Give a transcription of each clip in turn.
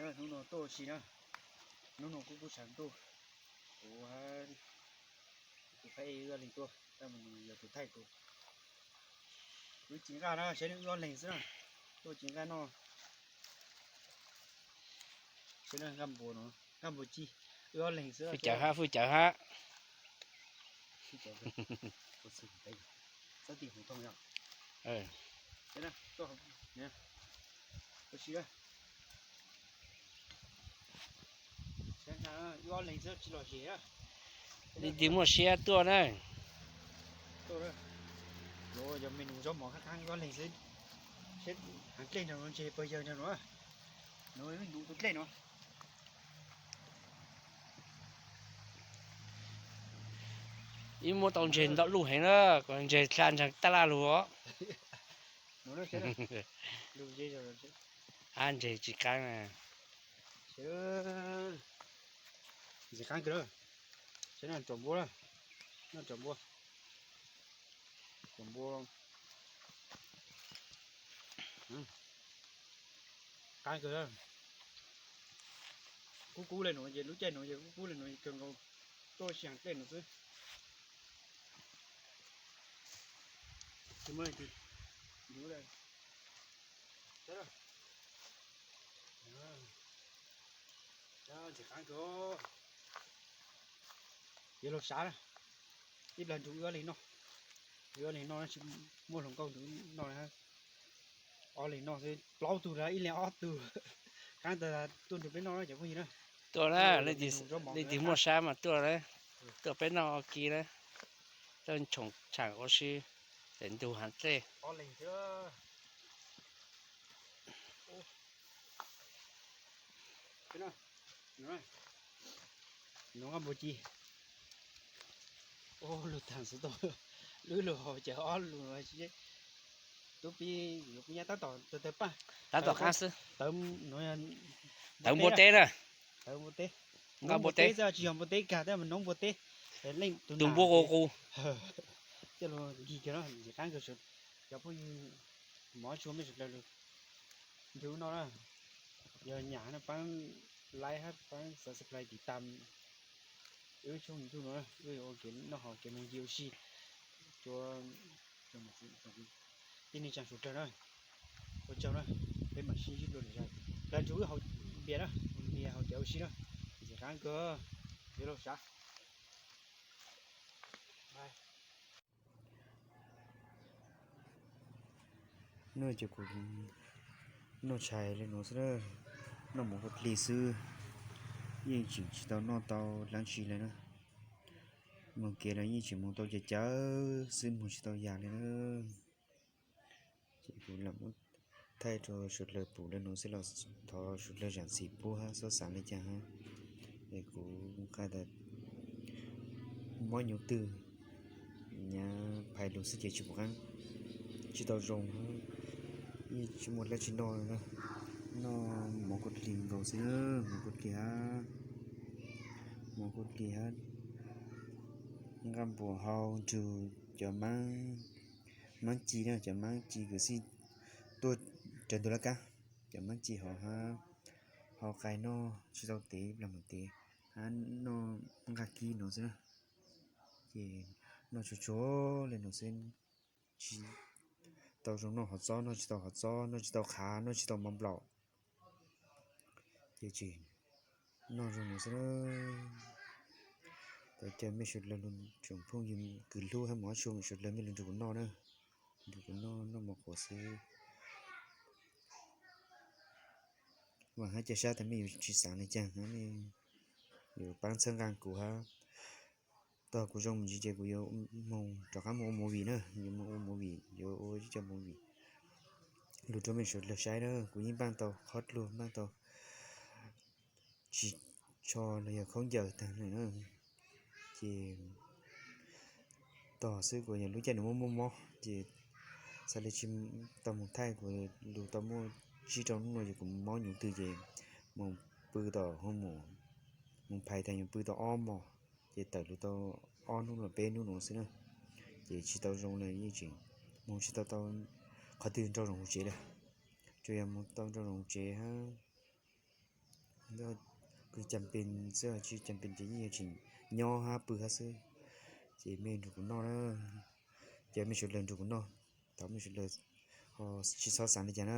Hnub no tuaj ua si na, hnub no kuj kub tshav ntuj, kuv, kuv pab ej wb ob leeg tuaj, tab sis yog tus thaij kuv, wb ci nqaj na, saib wb ob leeg xwb na, tuaj ci nqaj noj. Saib nqaj npua no, nqaj npua ci, wb ob leeg xwb. Fwj cawv hab, fwj cawv hab. Leej twg muaj siab tuaj na. Yog me nus zaub mov qab qab wb ob leeg xwb, seb heev dlej nrog no ntseg pawg yawg nrog no, nus tus dlej no. Ib muab tau ntseg ntau luj heev na, kom ntseg dlha ntseeg taj laj lug os. Ab, ntseg tsis qaab na. Ntxim qaab kawg, saib noj tsom npua, noj tsom npua, tsom npua. Qaab kawg, kub kub le nuav ces lub caij nuav ces kub kub le nuav kawg nkaus, tuaj sij dlej nuav xwb. Ntxim qaab kawg, yuav luag sav na, ib plag nrug wb ob leeg noj, wb ob leeg noj tsis muaj hluas nkauj nrug noj, ob leeg noj xwb plaub tug los ib leeg ob tug, qaab tas tuaj nrug peb noj cov phooj ywg na. Tuaj na, leej twg muaj sab mas tuaj na, tuaj peb noj ua ke na, tuaj tshoom tshaam ua si, tes ntug heev dlej. Nov nqaj npua ci, lug taag xwb tau, lub lug haus ces ob lug, tub pib yuav kuv nyab tab tom tawg paj, tab tom qaab xwb, tawv npua teb na, tawv npua teb, npua teb tsis yog npua teb kag, tab noob npua teb, leej tus npua qus qus. Coj lug nkig kawg no, ntxim qaab kawg, cov phooj ywg mog tshua mej suav dlawg lug nrug no na, yog nyam no paab like hab paab subscribe tiv tam wb tshooj YouTube no, wb ua kev noj haus kev moog ncig ua si, tib neeg tsaa suav dlawg na, ua tsaug na, peb mam sib ntsib dlua lwm zag, plag nrug wb haus npias na, npias haus kev ua si na, ntxim qaab kawg, yuav luag sav. Noj ces kuv noj tshais le nuav xwb, noj mov kuj dlig xwb, yeej tseem tsis tau noj tau dlaab tsi le na. Moog kev los yeej tseem moog tau cav cawv xwb, moog tsis tau yam le na. Ces kuv lam muab thaij rua suav dlawg pum le nuav xwb los thov suav dlawg zaam txim pub hab xob xaav le caag hab. Es kuv qha tas mob nyuv twg, nyaav phais lug xwb ces tsis pum qaab, tsis tau zoo hab, yeej tsis muaj dlaab tsi noj na. Noj mov kuj dlig nkaus xwb, mov kuj dlig hab, mov kuj dlig hab. Nqaj npuas hau nrug cov maab ci na, cov maab ci kws xij tuaj rawv ntug laj kab, cov maab ci hauv hab, hau qai noj tsis tau tev, plag mus tev, hab noj nqaj kib no xwb na. Ces noj tsuag tsuag le no xwb, tsis tau zoo noj hov txob, noj tsis tau hov txob, noj tsis tau qhav, noj tsis tau mov nplaum, ces tseem noj zoo no xwb na. Thov caw mej suav dlawg tsoom phooj ywg kws hlub hab mog tshua, mej suav dlawg mej lug nrug kuv noj na, nrug kuv noj, noj mov quav xwb. Vaam hab ca sab tas mej yuav tsis xaav le caag, mej yuav paab txhawb nqaa kuv hab. Tog kuv zoo mus ntsis ces kuv yuav moog rov qaab moog ua movie na, yuav moog ua movie, yuav ua ib co movie lug rua mej suav dlawg saib na. Kuv yeej npaaj tau qhov dluag, npaaj tau tsis tsho los yog khaub ncaws taag le na. Ces tog xwb kuv yog lub caij nuav muaj muaj mob ces xaav le tsis tau moog thaij, kuv lug tau muaj tsib rau nub no ces kuv mob nyuv twg ces moog pw tom hoo mom, moog phais taag yuav pw tau ob mos, ces tawm lug tau ob nub los peb nub no xwb na. Ces tsis tau zoo le, yeej tseem moog tsis tau tau qhov twg nrau zoov huv tsev le, tsuas yog moog tau nrau zoov huv tsev hab. Kuv cam pes xwb, tsis cam pes ces yeej yuav tseem nyob hab pw hab xwb. Ces mej nrug kuv noj na, ces mej sawv dlawg nrug kuv noj, thov mej sawv dlawg ho tsis txhob xaav li cas na.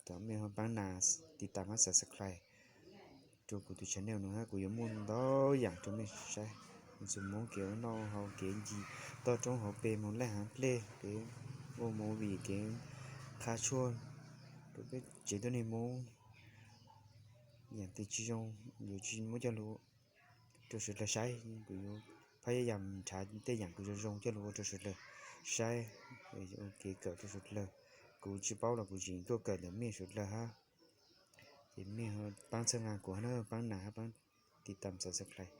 Thov mej ho paab nas, tiv tam hab subscribe rua kuv tus channel nuav hab kuv yuav muaj ntau yaam rua mej saib. Txug Moob kev ua noj haus, kev ncig toj roob hauv pes, moog laj haav dlej, kev ua movie, kev qha tshuaj rua peb tsev tuab neeg Moob, yaam twg tsis zoo yuav tsis muab coj lug rua suav dlawg saib. Kuv yuav phab yam nrhav tej yaam kws zoo zoo coj lug ua rua suav dlawg saib, ua kev kawm rua suav dlawg. Kuv tsis paub los kuv tseem tuaj kawm ntawm mej suav dlawg hab. Ces mej paab txhawb nqa kuv hab na, paab nas hab paab tiv tam subscribe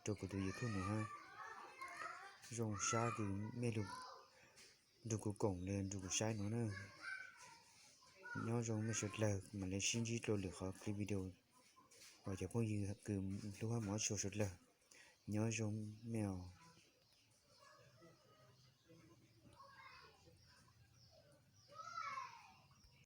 rua kuv tus YouTube nuav hab. Zoo sab kws mej lug nrug kuv koom le nrug kuv saib nuav na. Nyob zoo mej suav dlawg, mam le sib ntsib dlua lwm qhov clip video. Cov phooj ywg kws hlub hab mog, tshua suav dlawg, nyob zoo mej os.